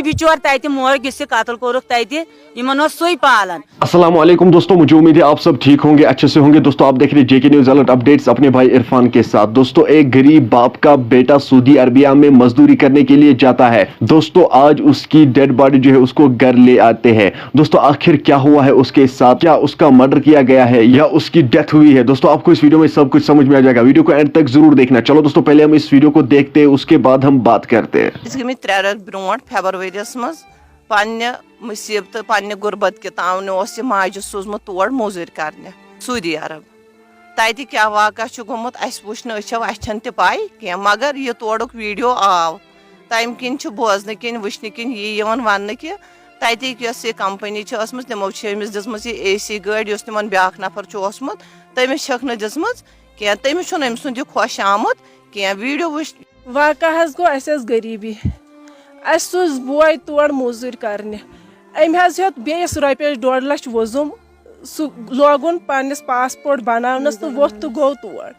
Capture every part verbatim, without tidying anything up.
بچور تتہِ مورگ، یُس یہِ قتل کوٚرُکھ تتہِ، یِمن اوس سُے پالان۔ السلام علیکم دوستو، مجھے امید ہے آپ سب ٹھیک ہوں گے، اچھے سے ہوں گے۔ دوستو، آپ دیکھ رہے جے کے نیوز الرٹ اپڈیٹس اپنے بھائی عرفان کے ساتھ۔ دوستو، ایک غریب باپ کا بیٹا سعودی عربیہ میں مزدوری کرنے کے لیے جاتا ہے۔ دوستو، آج اس کی ڈیڈ باڈی جو ہے اس کو گھر لے آتے ہیں۔ دوستو، آخر کیا ہوا ہے اس کے ساتھ، کیا اس کا مرڈر کیا گیا ہے یا اس کی ڈیتھ ہوئی ہے؟ دوستو، آپ کو اس ویڈیو میں سب کچھ سمجھ میں آ جائے گا، ویڈیو کو اینڈ تک ضرور دیکھنا۔ چلو دوستو، پہلے ہم اس ویڈیو کو دیکھتے ہیں، اس کے بعد ہم بات کرتے ہیں۔ أسۍ گٔمٕتۍ ترٛےٚ رٮ۪تھ برونٛٹھ، فیبرؤریَس منٛز، پننہِ مُصیٖبتہٕ، پننہِ غُربت کہِ تاونہِ اوس یہِ ماجہِ سوٗزمُت تور موٚزوٗرۍ کرنہِ سعودی عرب۔ تتہِ کیٛاہ واقعہ چھُ گوٚمُت، اَسہِ وُچھ نہٕ أچھو، اَسہِ چھَنہٕ تہِ پَے کینٛہہ، مگر یہِ تورُک ویٖڈیو آو، تَمہِ کِنۍ چھُ بوزنہٕ کِنۍ، وٕچھنہٕ کِنۍ یی یِوان وننہٕ کہِ تَتِکۍ یۄس یہِ کمپنی چھِ ٲسمٕژ، تِمو چھِ أمِس دِژمٕژ یہِ اے سی گٲڑۍ، یُس تِمن بیٛاکھ نفر چھُ اوسمُت، تٔمِس چھَکھ نہٕ دِژمٕژ کینٛہہ، تٔمِس چھُنہٕ أمۍ سُنٛد یہِ خۄش آمُت کینٛہہ۔ ویٖڈیو وٕچھ واقعہ حظ گوٚو، اَسہِ ٲس غریٖبی۔ اَسہِ سوٗز بوے تور موٚزوٗرۍ کرنہِ۔ أمۍ حظ ہیوٚت بیٚیِس رۄپیَس ڈۄڈ لَچھ وۄزُم۔ سُہ لوگُن پنٛنِس پاسپورٹ بناونَس تہٕ ووٚتھ تہٕ گوٚو تور۔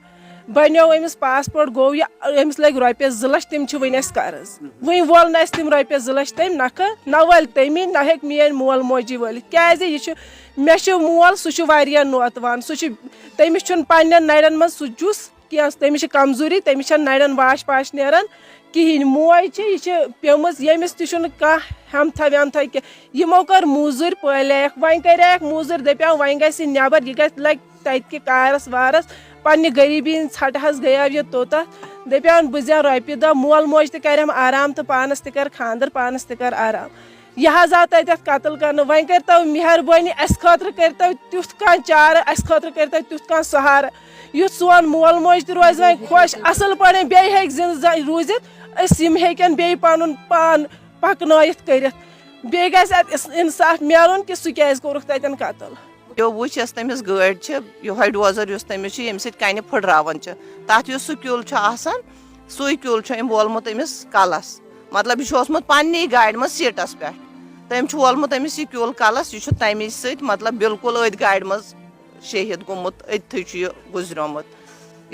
بنیو أمِس پاسپورٹ، گوٚو یہِ، أمِس لٔگۍ رۄپیَس زٕ لَچھ، تِم چھِ وۄنۍ اَسہِ قرض۔ وۄنۍ وول نہٕ اَسہِ تِم رۄپیَس زٕ لَچھ تٔمۍ نَکھٕ، نہ وٲلۍ تٔمی، نہ ہیٚکہِ میٛٲنۍ مول موجی وٲلِتھ۔ کیٛازِ یہِ چھُ، مےٚ چھُ مول، سُہ چھُ واریاہ نوتوان، سُہ چھُ، تٔمِس چھُنہٕ پنٛنٮ۪ن نَرٮ۪ن منٛز سُہ جُس کینٛہہ، تٔمِس چھِ کمزوٗری، تٔمِس چھَنہٕ نَرٮ۪ن واش پاش نیران کِہیٖنۍ۔ موج چھِ، یہِ چھِ پیٚمٕژ، ییٚمِس تہِ چھُنہٕ کانٛہہ ہٮ۪متھا وٮ۪متھا کینٛہہ۔ یِمو کٔر موٚزوٗرۍ پٲلیکھ، وۄنۍ کریکھ موٚزوٗرۍ، دَپیو وۄنۍ گژھِ یہِ نٮ۪بر، یہِ گژھِ، لگہِ تَتہِ کہِ کارَس وارَس۔ پننہِ غریٖبی ہِنٛدِ ژھٹہٕ حظ گٔیو یہِ توٚتَتھ۔ دَپیون بہٕ زینہٕ رۄپیہِ دَہ، مول موج تہِ کرٮ۪م آرام تہٕ پانَس تہِ کر خانٛدر، پانَس تہِ کر آرام۔ یہِ حظ آو تَتٮ۪تھ قتل کرنہٕ۔ وۄنۍ کٔرتو مہربٲنی، اَسہِ خٲطرٕ کٔرتو تیُتھ کانٛہہ چارٕ، اَسہِ خٲطرٕ کٔرتو تیُتھ کانٛہہ سہارٕ، یُتھ سون مول موج تہِ روزِ وۄنۍ خۄش، اَصٕل پٲٹھۍ بیٚیہِ ہیٚکہِ زِندٕ زا-، روٗزِتھ، أسۍ یِم ہیٚکن بیٚیہِ پَنُن پان پَکنٲیِتھ کٔرِتھ۔ بیٚیہِ گژھِ اَتھ اِس-، اِنصاف میلُن کہِ سُہ کیٛازِ کوٚرُکھ تَتٮ۪ن قتل۔ یو وٕچھ، یۄس تٔمِس گٲڑۍ چھِ، یِہوٚے ڈوزر یُس تٔمِس چھُ، ییٚمہِ سۭتۍ کَنہِ پھٕٹراوان چھِ، تَتھ یُس سُہ کیُل چھُ آسان، سُے کیُل چھُ أمۍ وولمُت أمِس کَلَس۔ مطلب، یہِ چھُ اوسمُت پنٛنی گاڑِ منٛز سیٖٹَس پٮ۪ٹھ۔ تٔمۍ چھُ وولمُت أمِس یہِ کیُل کَلَس، یہِ چھُ تَمی سۭتۍ، مطلب، بالکل أتھۍ گاڑِ منٛز شہیٖد گوٚمُت، أتھٕے چھُ یہِ گُزریومُت۔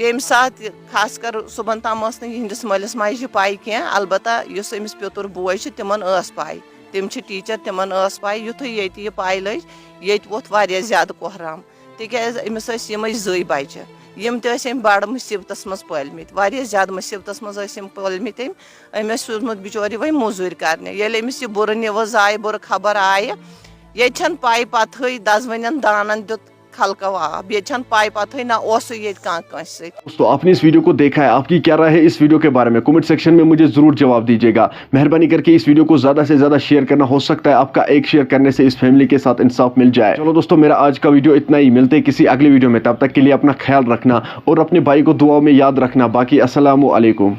ییٚمہِ ساتہٕ یہِ، خاص کر صُبحن تام ٲس نہٕ یِہنٛدِس مٲلِس ماجہِ یہِ پَے کینٛہہ، البتہ یُس أمِس پیوٚتُر بوے چھُ، تِمن ٲس پَے۔ تِم چھِ ٹیٖچر، تِمن ٲس پَے۔ یُتھُے ییٚتہِ یہِ پَے لٔج، ییٚتہِ ووٚتھ واریاہ زیادٕ کوہرام، تِکیٛازِ أمِس ٲسۍ یِمے زٕے بَچہِ۔ یِم تہِ ٲسۍ أمۍ بَڑٕ مُصیٖبتَس منٛز پٲلمٕتۍ، واریاہ زیادٕ مُصیٖبتَس منٛز ٲسۍ أمۍ پٲلمٕتۍ۔ أمۍ، أمۍ ٲسۍ سوٗزمُت بِچور یِہوٚے موٚزوٗرۍ کرنہِ۔ ییٚلہِ أمِس یہِ بُرٕ نِوٕز آیہِ، بُرٕ خبر آیہِ، ییٚتہِ چھَنہٕ پَے پَتہٕے، دَزوٕنٮ۪ن دانَن دیُت خلقو آب۔ ییٚتہِ چھَنہٕ پَے پَتہٕے، نہ اوسُے ییٚتہِ کانٛہہ کٲنٛسہِ سۭتۍ۔ دوستو، आपने इस वीडियो को देखा है, आपकी क्या राय है इस वीडियो के बारे में? कमेंट सेक्शन में मुझे जरूर जवाब दीजिएगा। मेहरबानी करके इस वीडियो को ज्यादा से ज्यादा शेयर करना, हो सकता है आपका एक शेयर करने से इस फैमिली के साथ इंसाफ मिल जाए। चलो दोस्तों, मेरा आज का वीडियो इतना ही, मिलते हैं किसी अगले वीडियो में, तब तक के लिए अपना ख्याल रखना और अपने भाई को दुआओं में याद रखना। बाकी अस्सलाम वालेकुम।